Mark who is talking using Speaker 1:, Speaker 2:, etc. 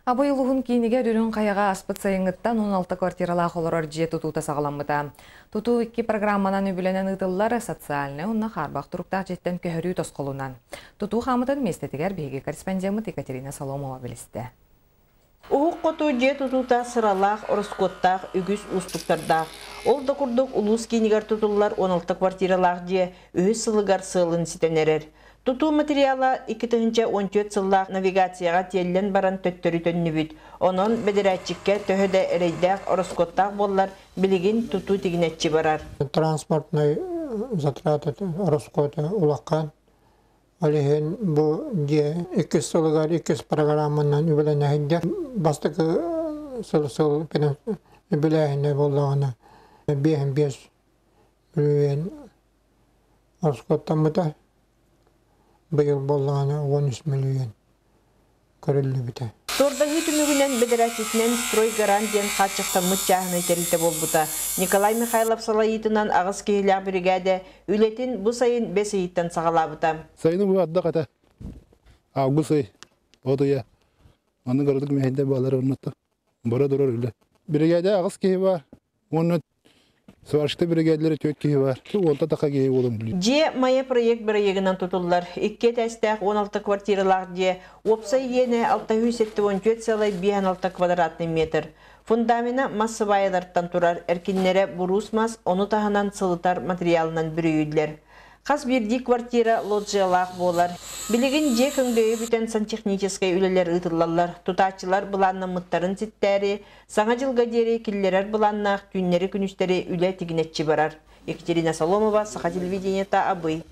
Speaker 1: Абый улууһун киинигэр Үрүҥ Хайаҕа аспыт сайыҥҥыттан 16 квартиралаах олорор дьиэ тутуута саҕаламмыта. Тутуу икки программанан үбүлэнэн ыытыллар социальнай уонна хаарбах туруктаах дьиэттэн көһөрүү тосхолунан. Тутуу хаамытын миэстэтигэр биһиги корреспондеммыт Екатерина Соломова билистэ.
Speaker 2: Уһук хоту дьиэ тутуута сыралаах, ороскуоттаах, үгүс уустуктардаах. Ол да курдук улуус киинигэр тутуллар 16 квартиралаах дьиэ үһүс сылыгар сыалын ситэн эрэр. Тутуу материала 2014 сыллаах навигацияҕа тиэллэн баран төттөрү төннүбүт. Онон бэдэрээччиккэ төһө да эрэйдээх, ороскуоттаах буоллар, билигин тутуу тигинэччи барар.
Speaker 3: Транспортнай затраты ороскуота улахан. Ол иһин бу дьиэ иккис сылыгар иккис программанан үбүлэнэһинде. Бастакы сыл сыл үбүлээһинэ буоллаҕына 5,5 миллион ороскуоттаммыта. Быйыл буоллаҕына 13 миллион көрүллүбүтэ.
Speaker 2: Тордаһыы түмүгүнэн бэдэрээччитинэн «Стройгарант» диэн хааччахтаммыт чааһынай тэрилтэ буолбута. Николай Михайлов салайыытынан аҕыс киһилээх биригээдэ үлэтин бу сайын бэс ыйыттан саҕалаабыта.
Speaker 4: Сайыны бу ардах этэ. Август ый, от ыйа. Манна городок мэһэйдэ баалар оннотто. Бара турар үлэ. Биригээдэ аҕыс киһи бар. Уонна сварщикта биригээдэлэри түөрт киһи бар. Уонта таха киһи буолан билии.
Speaker 2: Дьиэ Майа проект бырайыагынан тутуллар. Икки этээстээх 16 квартиралаах дьиэ уопсай иэнэ 674,56 квадратный метр. Фундамена мас сыбаайалартан турар, эркиннэрэ буруус мас, ону таһынан сылытар материалынан бүрүйүллэр. Хас биирдии квартира лоджиялаах буолар. Билигин дьиэ көҥдөйө бүтэн сантехническай үлэлэр ыытыллаллар. Тутааччылар былааннаммыттарын ситтээри, Саҥа дьылга диэри киллэрэр былааннаах түүннэри-күнүстэри үлэ тигинэччи барар. Екатерина Соломова, Саха телевидениета, Абый.